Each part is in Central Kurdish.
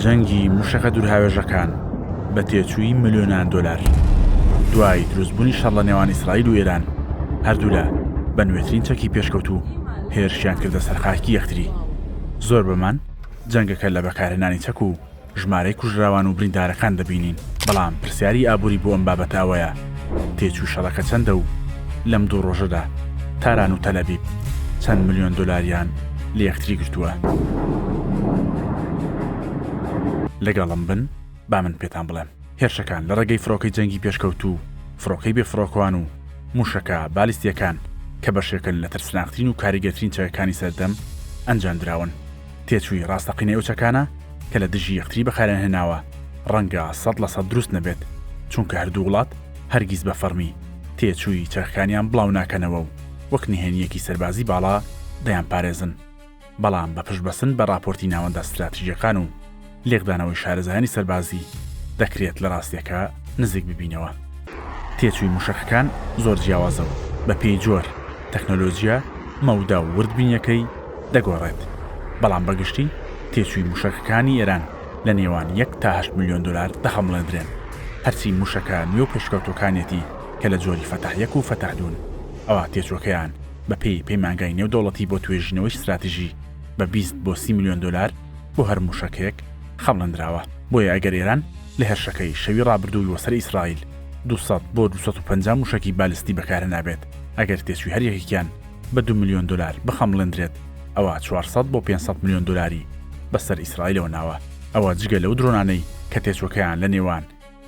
جەنگی موشەکە دوورهاوێژەکان بە تێچووی ملیۆنان دۆلار. دوای دروستبوونی شەڕ لە نێوان ئیسرائیل و ئێران، هەردوولا بە نوێترین چەکی پێشکەوتوو هێرشیان کردە سەر خاکی یەکتری. زۆربەمان جەنگەکە لە بەکارهێنانی چەک و ژمارەی کوژراوان و بریندارەکان دەبینین، بەڵام پرسیاری ئابووری بۆ ئەم بابەتە ئەوەیە تێچووی شەڕەکە چەندە و لەم دوو ڕۆژەدا تاران و تەلئەبیب چەند ملیۆن دۆلاریان لە یەکتری گرتووە؟ لەگەڵم بن با من پێتان بڵێم. هێرشەکان لە ڕێگەی فڕۆکەی جەنگی پێشکەوتوو، فڕۆکەی بێفڕۆکەوان و مووشەکە بالیستییەکان کە بەشێکن لە ترسناکترین و کاریگەرترین چەکەکانی سەردەم، ئەنجامدراون. تێچووی ڕاستەقینەی ئەو چەکانە کە لە دژی یەکتری بەکاریان هێناوە ڕەنگە 100% دروست نەبێت، چونکە هەردوو وڵات هەرگیز بە فەڕمی تێچووی چەکەکانیان بڵاو ناکەنەوە و وەک نهێنییەکی سەربازی باڵا دەیانپارێزن. بەڵام بە پشتبەستن بە ڕاپۆرتی ناوەندە ستراتیژییەکان و لێکدانەوەی شارەزایانی سەربازی، دەکرێت لە ڕاستییەکە نزیک ببینەوە. تێچووی مووشەکەکان زۆر جیاوازە و بەپێی جۆر، تەکنەلۆجیا، مەودا و وردبینییەکەی دەگۆڕێت، بەڵام بە گشتی تێچووی مووشەکەکانی ئێران لە نێوان یەک تا هەشت ملیۆن دۆلار دەخەمڵێندرێن، هەرچی مووشەکە نوێ و پێشکەوتووەکانیەتی کە لە جۆری فەتح یەک و فەتح دوون، ئەوا تێچووەکەیان بەپێی پەیمانگای نێودەوڵەتی بۆ توێژینەوەی ستراتیژی بە 20 بۆ 30 ملیۆن دۆلار بۆ هەر مووشەکێک خەمڵێندراوە. بۆیە ئەگەر ئێران لە هێرشەکەی شەوی ڕابردووی بۆ سەر ئیسرائیل 200 بۆ 250 مووشەکی بالستی بەکارهێنابێت، ئەگەر تێچووی هەر یەکێکیان بە دوو ملیۆن دۆلار بخەمڵێندرێت، ئەوا 400 بۆ 500 ملیۆن دۆلاری بەسەر ئیسرائیلەوە ناوە. ئەوە جگە لەو درۆنانەی کە تێچووەکەیان لە نێوان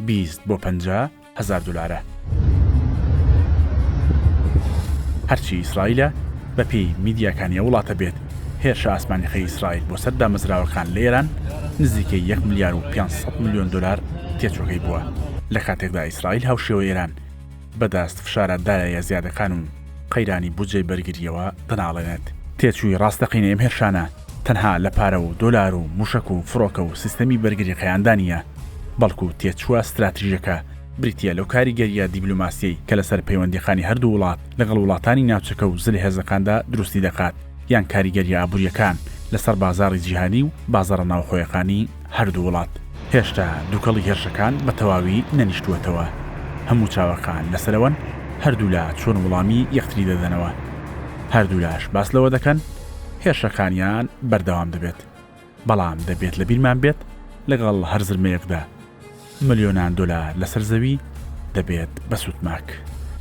20 بۆ 50 هەزار دۆلارە. هەرچی ئیسرائیلە، بەپێی میدیاکانی ئەو وڵاتە بێت، هێرشە ئاسمانیەکەی ئیسرائیل بۆ سەر دامەزراوەکان لە ئێران نزیکەی یەک ملیار و 500 ملیۆن دۆلار تێچووەکەی بووە، لە کاتێکدا ئیسرائیل هاوشێوەی ئێران بەدەست فشارە داراییە زیادەکان و قەیرانی بودجەی بەرگرییەوە دەناڵێنێت. تێچووی ڕاستەقینەی ئەم هێرشانە تەنها لە پارە و دۆلار و موشەک و فڕۆکە و سیستەمی بەرگرییەکەیاندا نییە، بەڵکو تێچووە ستراتیژییەکە بریتییە لەو کاریگەرییە دیبلۆماسییەی کە لەسەر پەیوەندییەکانی هەردوو وڵات لەگەڵ وڵاتانی ناوچەکە و زلهێزەکاندا دروستی دەکات، یان کاریگەرییە ئابوورییەکان لەسەر بازاڕی جیهانی و بازاڕە ناوخۆیەکانی هەردوو وڵات. هێشتا دووکەڵی هێرشەکان بە تەواوی نەنیشتووەتەوە. هەموو چاوەکان لەسەر ئەوەن هەردوولا چۆن وڵامی یەکتری دەدەنەوە. هەردوولاش باس لەوە دەکەن هێرشەکانیان بەردەوام دەبێت. بەڵام دەبێت لەبیرمان بێت لەگەڵ هەر زرمەیەکدا ملیۆنان دۆلار لەسەر زەوی دەبێت بە سوتماک.